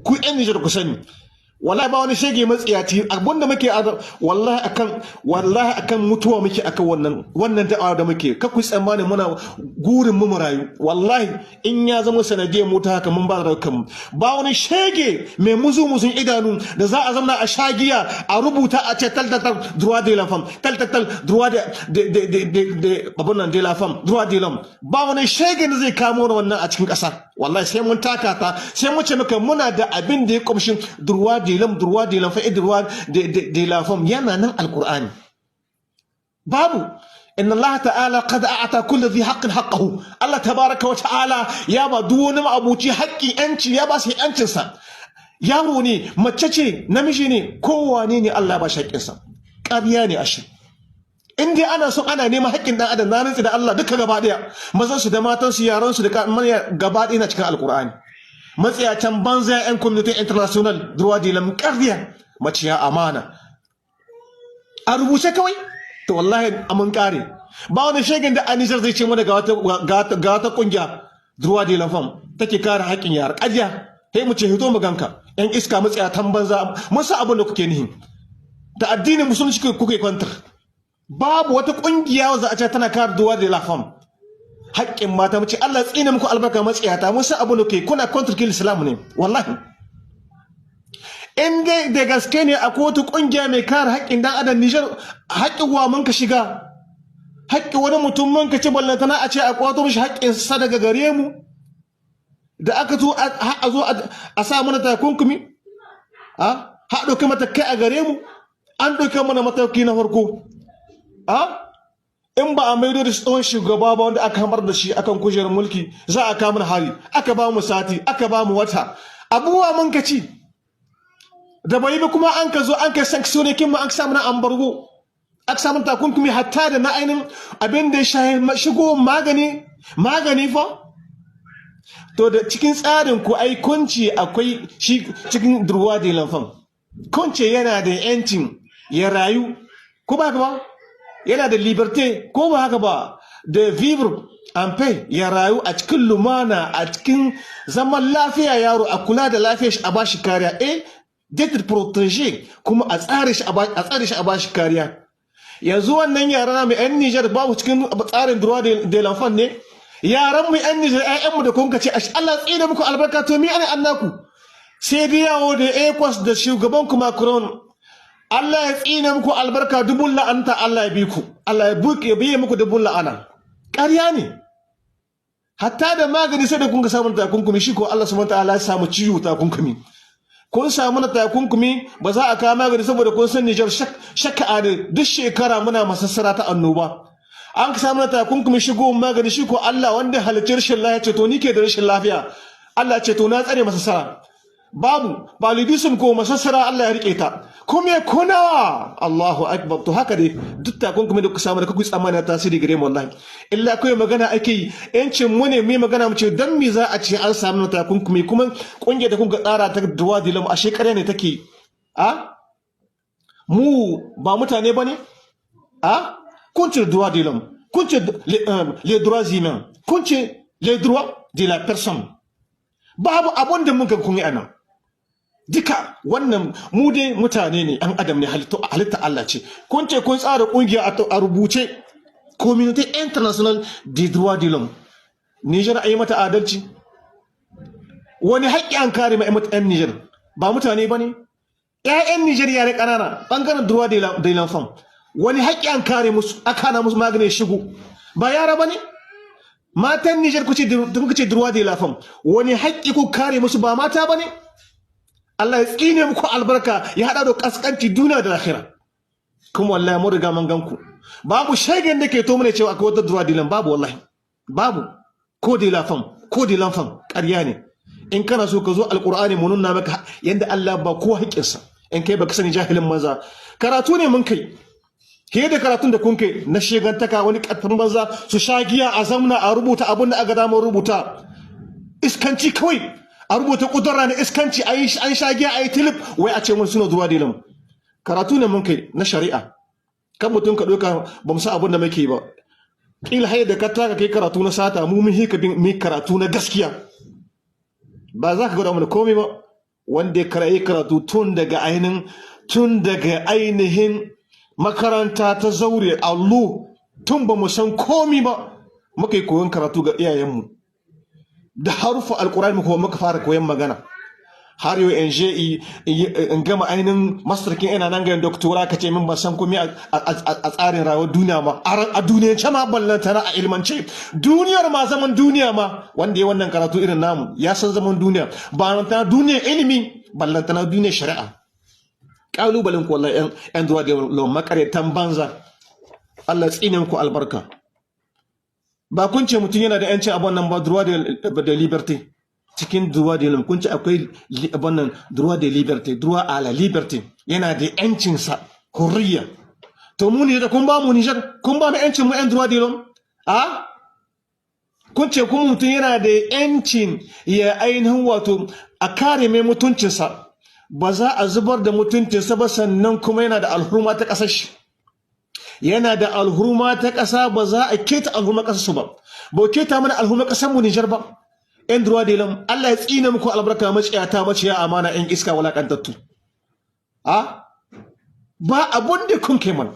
Ku yan Nijar ku sani, wallahi ba wani shege matsiyaci. Abinda muke, wallahi akan, wallahi akan mutuwa muke, akan wannan da'awa da muke. Ka ku tsammani muna gurin mu rayu. Wallahi in ya zama sanadiyar mutu haka, mun ba da kanmu. Ba wani shege mai muzu muzun idanu da za a zamna a shagiya a rubuta a ce tal tal droit de la femme, tal tal droit de abun nan de la femme, droit de l'homme. Ba wani shege da zai kamo wannan a cikin ƙasa. Wallahi sai mun taka ta, sai mu ce maka muna da abin da ya kumshi droit de l'homme, droit de l'enfant et droit de la femme. Yana nan Alqur'ani. Babu. Inna Allah ta'ala qad a'ta kulli dhi haqqin haqqahu. Allah tabaraka wa ta'ala ya ba duk wani ma'abuci haƙƙi, yanci, ya ba shi yancin sa. Yaro ne, mace ce, namiji ne, kowane ne, Allah ya ba shi haƙƙinsa. Ƙarya ne. Ashe in dai ana son ana neman haƙƙin ɗan adam, na rantsi da Allah, duka gaba ɗaya, mazan su da matan su, yaran su da manya, gaba ɗaya na cikin Alƙur'ani. Matsiyatan banza, yan Communauté internationale droit de l'homme, ƙarya, maciya amana, a rubuce kawai. To wallahi mun kare. Ba wani shegin da a Nijar zai ce mana ga wata kungiya droit de l'enfant take kare haƙƙin yara. Ƙarya. Sai mu ce hito mu ganka. Yan iska, matsiyatan banza, mun san abin da kuke nihi da addinin Musulunci kuke kwantar. Babu wata kungiya za a ce tana kare droit de la femme, haƙƙin mata. Mu ce Allah tsine muku albarka, matsiyata. Mun san abin da kuke, kuna counter Islam ne. Wallahi in dai da gaske ne akwai wata kungiya mai kare haƙƙin dan adam Nijar, haƙƙin wa mun ka shiga? Haƙƙin wani mutum mun ka ci, ballantana a ce a kwato mishi haƙƙin sa daga gare mu da aka zo a zo a sa mana takunkumi, a ha ɗauki matakai a gare mu? An ɗauki mana mataki na farko, a in ba a maido da tsohon shugaba ba wanda aka hamar da shi akan kujerar mulki, za a kawo mana hari. Aka ba mu sati, aka ba mu wata. Abubuwa mun ka ci da bai ba, kuma an ka zo an kai sanction kin mu, an sa mana embargo, aka samu takunkumi, hatta da na ainihin abin da ya shahi shigo magani. Magani fa. To da cikin tsarin ku ai kunci akwai shi cikin droit de l'enfant. Kunce yana da yancin ya rayu, ko ba haka ba? Yana da liberté, ko ba haka ba? De vivre en paix, ya rayu a cikin lumana, a cikin zaman lafiya. Yaro a kula da lafiyar shi, a bashi kariya, d'être protégé, kuma a tsare shi, a bashi kariya. Yanzu wannan yaran mu yan Niger babu cikin tsarin droit de l'enfant ne? Yaran mu yan Niger, ƴaƴan mu da kun ce Allah tsine muku albarka. To mi ana annaku sai dai yawo da ECOWAS da shugaban ku Macron. Allah ya tsine muku albarka, dubun la'anta Allah ya bi ku, Allah ya buke ya biye muku dubun la'ana. Ƙarya ne. Hatta da magani sai da kun ga samun takunkumi. Shi ko Allah subhanahu wataala ya samu ciwo takunkumi. Kun samu na takunkumi, ba za a kawo magani, saboda kun san Nijar shakka a duk shekara muna masassara ta annoba. An samu na takunkumi shigo magani. Shi ko Allah wanda halicci rashin lafiya ce to ni ke da rashin lafiya. Allah ce to na tsare masassara, babu paludism ko masassara, Allah ya rike ta. Kuma kuna Allahu akbar. To haka dai duk takunkumi da ku samu da kuku tsammani tasiri gare mu, wallahi illa kai magana ake yi. Yancin mu ne mu magana, mu ce dan me za a ce an samu takunkumi, kuma kungiyar da kuka tsara ta droit de l'homme ashe ƙarya ne take? A mu ba mutane bane? A kun ce droit de l'homme, kun ce les droits humains, kun ce les droits de la personne. Babu abun da muka kun yi anan duka wannan. Mu dai mutane ne, an adam ne, halitta Allah ce. Kun ce kun tsara kungiya a rubuce, Communauté internationale des droits de l'homme. Niger a yi mata adalci? Wani haƙƙi an kare ma 'yan Niger? Ba mutane ba ne? 'Ya'yan Niger, yare ƙanana, ɓangaren droit de l'enfant, wani haƙƙi an kare musu aka hana musu maganin shigo? Ba yara ba ne? Matan Niger, kuce kuka ce droit de la femme, wani haƙƙi ku kare musu? Ba mata ba ne? Allah ya tsine muku albarka, ya haɗa da kaskanci duniya da lahira. Kuma wallahi mun riga mun gan ku. Babu shaigen da ke to mana cewa akwai wata droit de l'homme. Babu, wallahi babu, ko de la femme ko de l'enfant, ƙarya ne. In kana so ka zo Alƙur'ani mu nuna maka yanda Allah ba kowa haƙƙinsa. In kai baka sani, jahilin maza, karatu ne mun kai ke da karatun da kun kai na shegantaka. Wani ƙarfin banza su sha giya, a zamna a rubuta abin da aka damar rubuta, iskanci kawai, a rubuta ƙudura na iskanci, a yi an sha giya, a yi tilip, wai a ce mun suna droit de l'homme. Karatu ne mun kai na shari'a. Kan mutum ka ɗauka ba mu san abin da muke ba. Ƙila hayar da ka taka kai karatu na sata, mu mun hika bin mi karatu na gaskiya. Ba za ka gwada mana komai ba. Wanda ya karayi karatu tun daga ainihin makaranta ta zaure, allo, tun ba mu san komi ba muka yi koyon karatu ga iyayenmu. Da harufa Alkurani muka fara koyon magana. Har yau in je in gama ainihin master kin, ina nan ga doctorat, ka ce min ban san komai a tsarin rayuwar duniya ma, a duniyance ma, ballantana a ilmance. Duniyar ma, zaman duniya ma, wanda ya wannan karatu irin namu ya san zaman duniya, ballantana duniyar ilimi, ballantana duniyar shari'a. Kalubalen ku wallahi, yan droit de l'homme, makaryatan banza, Allah tsine muku albarka. Ba kun ce mutum yana da yancin abun nan ba, droit de liberté? Cikin droit de l'homme kun ce akwai abun nan, droit de liberté, droit à la liberté, yana da yancin sa, hurriya. To mu ne da kun ba mu Niger, kun ba mu yancin mu, yan droit de l'homme? A kun ce kuma mutum yana da yancin ya ainihin wato a kare mai mutuncinsa, ba za a zubar da mutuncinsa ba, sannan kuma yana da alhurma ta ƙasar shi, yana da alhurma ta ƙasa, ba za a keta alhurma ƙasar su ba. Ba keta mana alhurma ƙasar mu Nijar ba. Yan droit de l'homme, Allah ya tsine muku albarka, maciyata, maciya amana, yan iska, walakantattu. A ba abun da kun kai mana,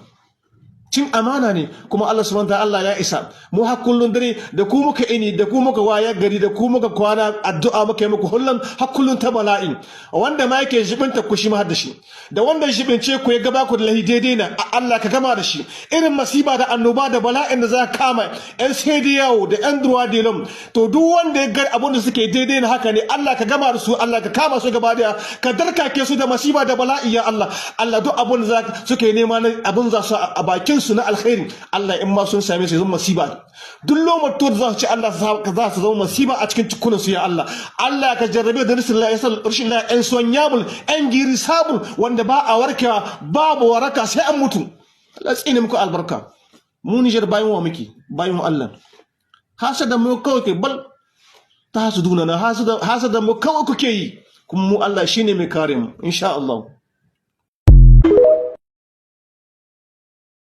cin amana ne. Kuma Allah subhanahu wa ta'ala ya isa mu. Har kullun dare da ku muka ini, da ku muka waya gari, da ku muka kwana, addu'a muka yi muku hullan har kullun ta bala'i. Wanda ma yake jibinta ku, shi ma har da shi, da wanda jibince ku ya gaba ku da lahi daidai na, Allah ka gama da shi. Irin masiba da annoba da bala'in da za ka kama yan CEDEAO da yan droit de l'homme, to duk wanda ya ga abun da suke daidai na haka ne, Allah ka gama da su, Allah ka kama su gaba daya, ka darkake su da masiba da bala'i, ya Allah. Allah, duk abun da suke nema na abun za su a bakin su na alkhairi, Allah, in ma sun same su, zama masiba. Duk lokacin da za su ci, Allah, za su zama masiba a cikin cikunan su, ya Allah. Allah ka jarrabe da rashin lafiya, yan son yabul, yan giri sabul, wanda ba a warkewa, babu waraka sai an mutu. Allah tsine muku albarka. Mu Nijar bayan wa muke? Bayan Allah. Hasada mu kawai ke bal ta hasuduna na, hasada mu kawai kuke yi. Kuma mu Allah shine mai kare mu, insha Allah.